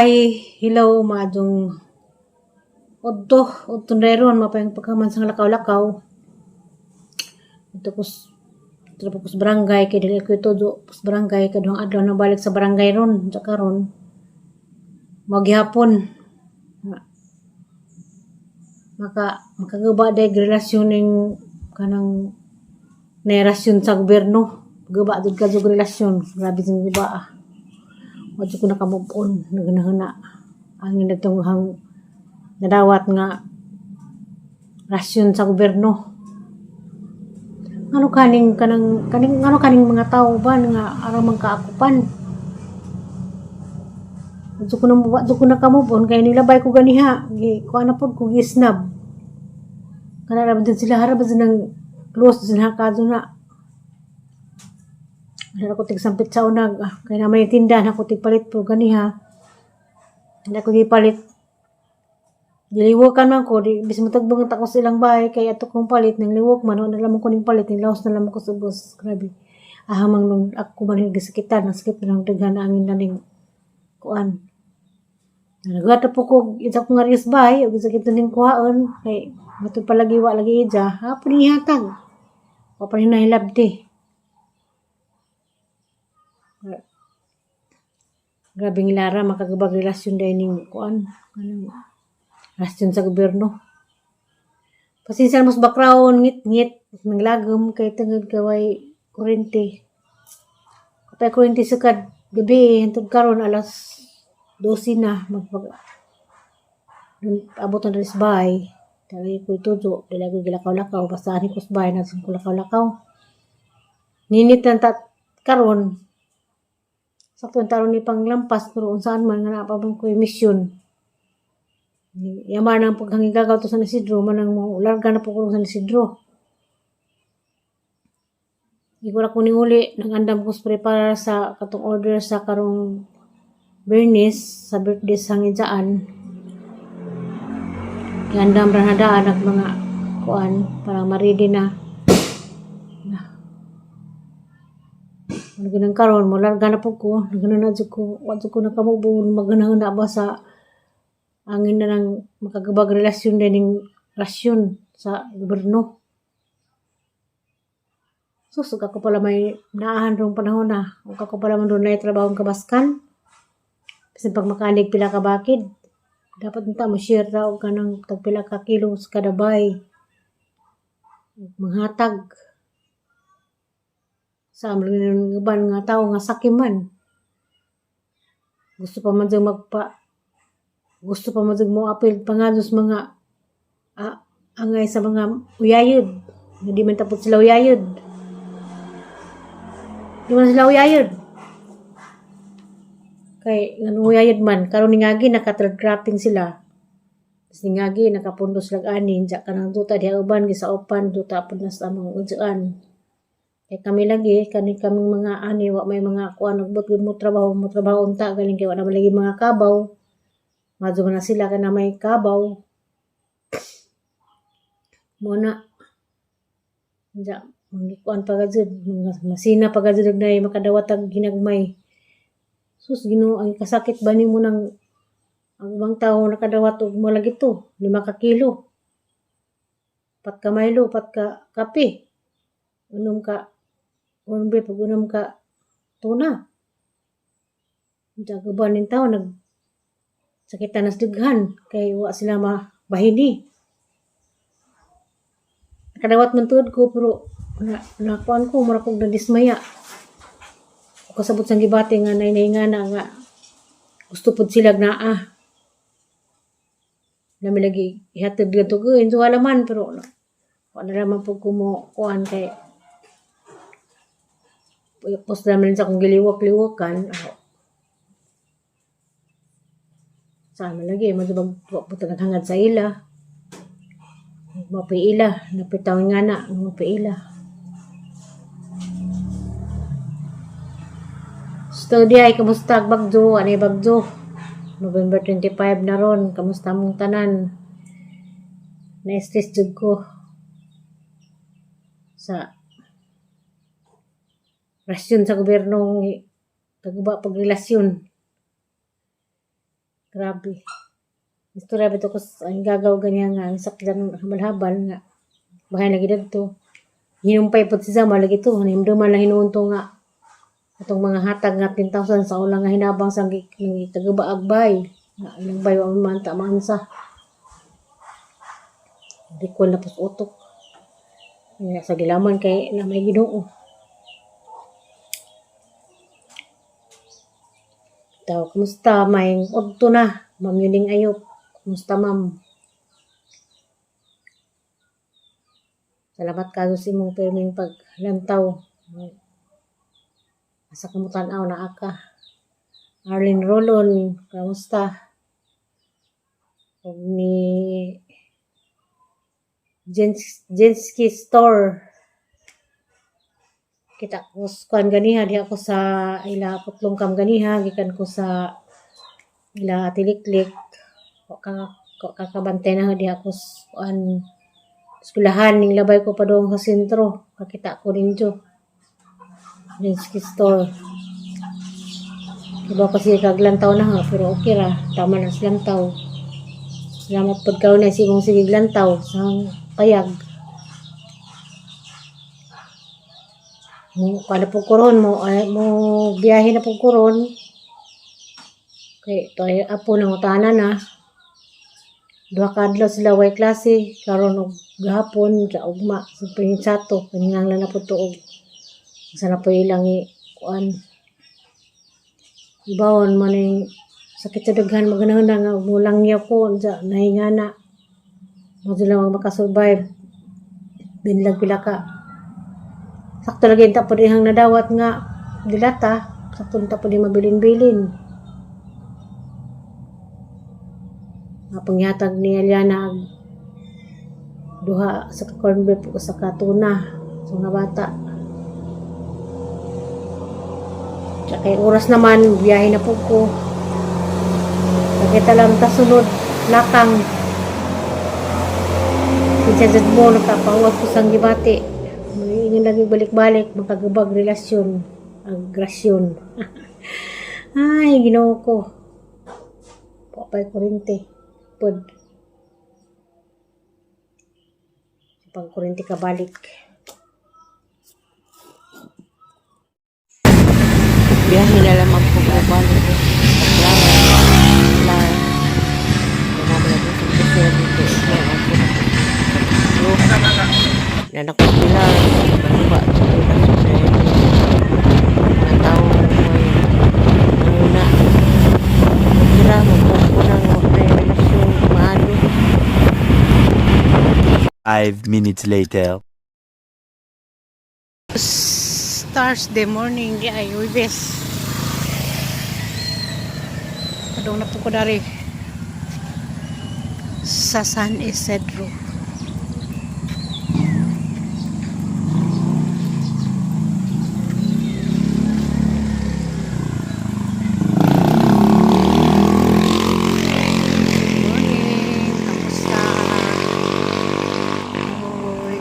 Hi, hello, maadtong udto, udto na ron, mapayong pagkaman sa lakaw-lakaw. Dito ko sa barangay, kay dili ko ito sa barangay, kaduhang adlaw na balik sa barangay ron, sa karon. Maghapon. Makaguba day relasyon ning kanang narasyon sa gobyerno. Guba jud ka jud relasyon. Grabe jud guba ah. Wa jud ko naka-move on, nagnahuna. Ang nagtunghang nadawat nga rasyon sa gobyerno. Ngano kaning kanang kaning ngano kaning mga tawo ba nga aron man kaakupan. Wa jud ko naka-move on kay nilabay ko ganiha. Gi kuan na pud ko, gi-snub. Kana ra din sila harap ba nang close din ha kadto na. Wala ko tigsampit sa unag ah, kay na may tindahan ako tigpalit po ganiha. Hindi ako gipalit. Giliwokan man ko, di bis motagbong ta ko sa ilang bahay kay ato kong palit nang liwok man, wala lamang ko ning palit, ning laos na lamang ko sa ubos. Grabe. Ahamang nung ako man yung gisakitan, ang sakit man ang daghan angin na ning kuan. Nagata po ko isa ko nga riyas bahay, ug sakit ning kuhaon kay matod palagi wa lagi ija, hapon ihatag. Wa pa rin nahilabti. Grabe ng lara makagubag relasyon dahil ning kuan kanang rasyon sa gobyerno. Pasensya mo sa background, ngit-ngit, nanglagom kay tungod kaway kurente. Kapay kurente sa kad gabi, hantod karon alas 12 na magpag abot na diri sa bahay. Dali ko itudo, dili ko gilakaw-lakaw, basta ani ko sa bahay na ko lakaw-lakaw. Ninit na ta karon. Sakto ang taron ni panglampas pero unsaan man nga naa pa man ko'y misyon. Yaman ang paghangigagaw to San Isidro man ang mo larga na po ko San Isidro. Di ko ra ko ning-uli, nag-andam ko sa prepare sa katong order sa karong Bernis sa birthday sa ngijaan. Giandam ra na daan ag mga kuan para ma-ready na. Na. Ano ginang karon mo larga na po ko, nagano na jud ko, wa jud ko nakamove on, maghunahuna ba sa angin na nang makagabag relasyon din ning rasyon sa gobyerno. Sus, ug ako pala may naahan rong panahon na. Ug ako pala man doon na trabaho ang kabaskan. Bisan pag makanig pila ka bakid. Dapat unta mo share ra og kanang tag pila ka kilo sa kada bay. Manghatag sa among uban nga tawo nga sakim man. Gusto pa man jud mo apil pangadto sa mga angay sa mga uyayod. Hindi man tapos sila uyayod. Di man sila uyayod. Kay ngano uyayod man karon ningagi naka-third cropping sila. Tapos ningagi nakapundo sila ani diya kanang duta diha uban gisaupan duta pud na sa among udyoan. Kay kami lagi kani kaming mga ani wa may mga kuan nagbot gud mo trabaho unta galing kay wa na man lagi mga kabaw. Madto man na sila kay na may kabaw. Mo na diya mangikuan pa gud mga masina pa gud og nay makadawat og hinagmay. Sus, Ginoo, ang kasakit ba nimo nang ang ubang tawo nakadawat og mo lagi to, 5 ka kilo. Pat ka Milo, pat ka kape. Unom ka corned beef ug unom ka tuna. Unsa uban ning tawo nag sakitan nas daghan kay wa sila mabahini. Nakadawat man tuod ko pero na nakuan ko mura kog nadismaya. O kasabot sang gibati nga nay nga nga gusto pud sila naa. Nami lagi ihatod gadto ko injo man pero wa na raman pud ko mo kuan kay post naman sa akong giliwak-liwakan ako. Saan man lagi mo bag wa po naghangad sa ila. Mapiila, napitaw nga na, mapiila. Study ay kamusta ag bagyo, anay bagyo? November 25 na ron, kamusta mong tanan? Na-stress jud ko sa rasyon sa gobyerno taguba pagrelasyon. Grabe. Istorya ba to ko ang gagaw ganiya nga ang sakdan habal-habal nga bahay lagi didto. Hinumpay pud si Zama lagi to, hinumduman lang hinuon to nga atong mga hatag nga 10,000 sa ulang nga hinabang sa tagabaag bay. Nga ilang bay wa man ta maansa. Recall na pos utok. Kaya sa gilaman kay na may Ginoo. Taw, kumusta? May udto na. Ma'am Yuning Ayop. Kumusta, ma'am? Salamat kayo sa imong pirming paglantaw. Asa ka mo tan-aw naa ka. Arlene Rolon, kamusta? Ug ni Jensky Store. Kita ko kuan ganiha diha ko sa ila putlong kam ganiha gikan ko sa ila tiliklik. Wa kakabantay na diha ko kuan eskwelahan ning labay ko padung sa sentro. Kakita ko ninyo. Jensky Store. Iba ko siya kaglantaw na ha, pero okay ra. Tama na silang lantaw. Salamat pud kaw na sa imong sige lantaw sa payag. Mo kada po koron mo ay, mo biyahe na po koron. Kay to ay apo nang utana na. Duha ka adlaw sila way klase karon og gahapon sa ugma sa pinsato kinahanglan na pud to og sa na po ilang i kuan. Ibawon man ning sakit sa daghan maganahon na nga mulangyaw ko unsa nahingana. Mo sila makasurvive. Binlag pila ka. Sakto lagi ta pud ihang nadawat nga dilata, sakto ta pud mabilin-bilin. Nga panghatag ni Aliana ang duha sa ka corn beef ug sa ka tuna sa mga bata. Tsaka kay oras naman, biyahe na po ko. Nakita lang ta sunod, lakang. Kinsa jud mo, nakapahuwas ko sang gibati. May ingon lagi balik-balik, makagubag relasyon, agrasyon. Ay, Ginoo ko. Papay kurente. Pod. Pag kurente ka balik. Biyahe na lamang po ko balik. Paglaran, lar. Nanak ko sila, ba sa sa mga tao may muna. Sila magkupo ng relasyon maano. 5 minutes later. Thursday morning di ay Huwebes. Padung na po ko dari sa San Isidro. Morning, kamusta? Hoy.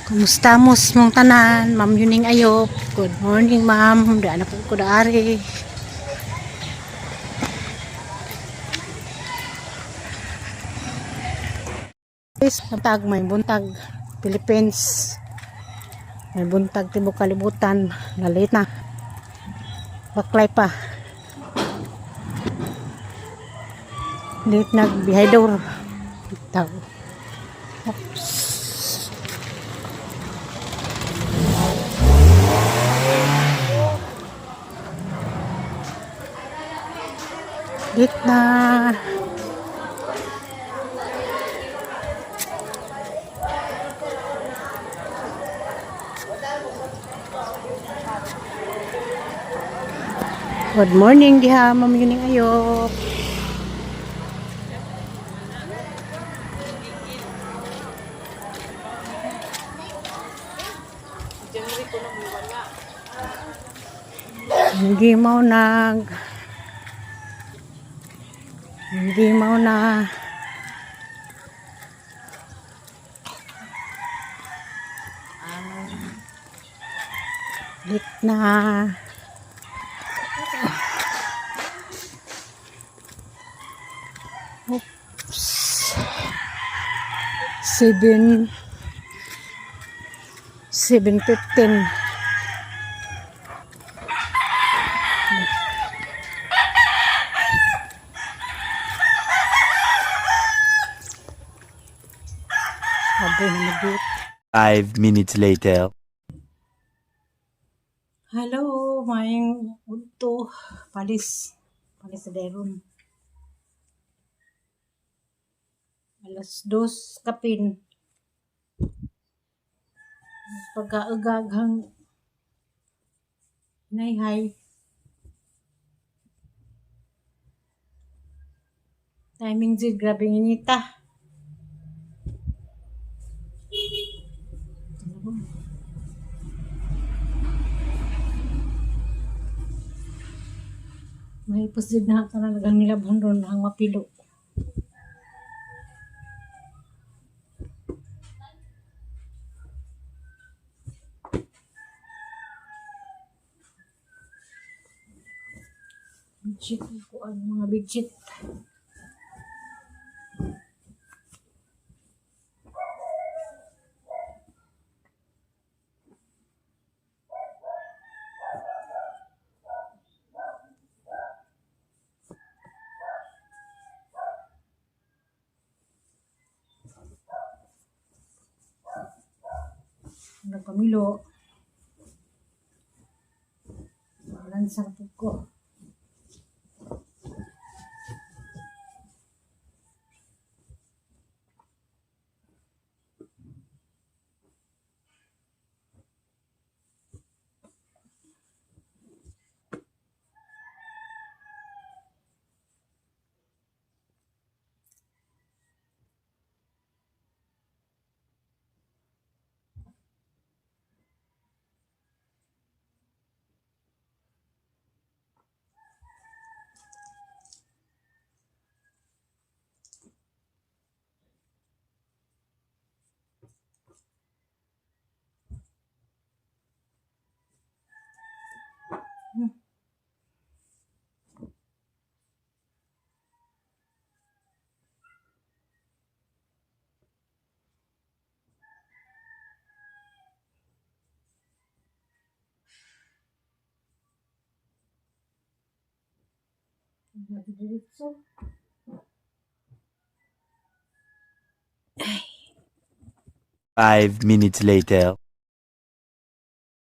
Kumusta mos mong tanan, Ma'am Yuning Ayop. Good morning, ma'am. Daan na po ko daari. Buntag, may buntag. Philippines. May buntag tibok kalibutan. Nalit na. Baklay pa. Late nagbihaydor. Tao. Oops. Late na. Good morning diha, Ma'am Yuning Ayop. Hindi mo na Na. Oops. 7 7:15. Sabi na mag 5 minutes later. Hello, maayong udto. Palis. Palis sa deron. 2:00 kapin. Pagkaugaghang nayhay. Timing jud, grabe inita. Mahipos jud na tanan nagang nilabhon ron ang mapilo. Bidget ko ang mga bidget. Nagpamilo. Lansang po ko. Diretso. 5 minutes later.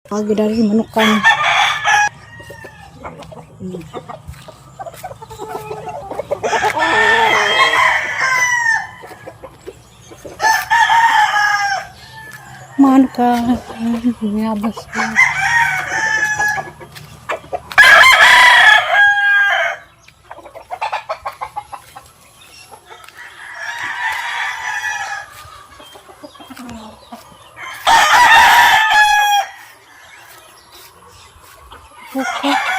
Pag dari manukan. Manukan. Ngabas ko. Okay.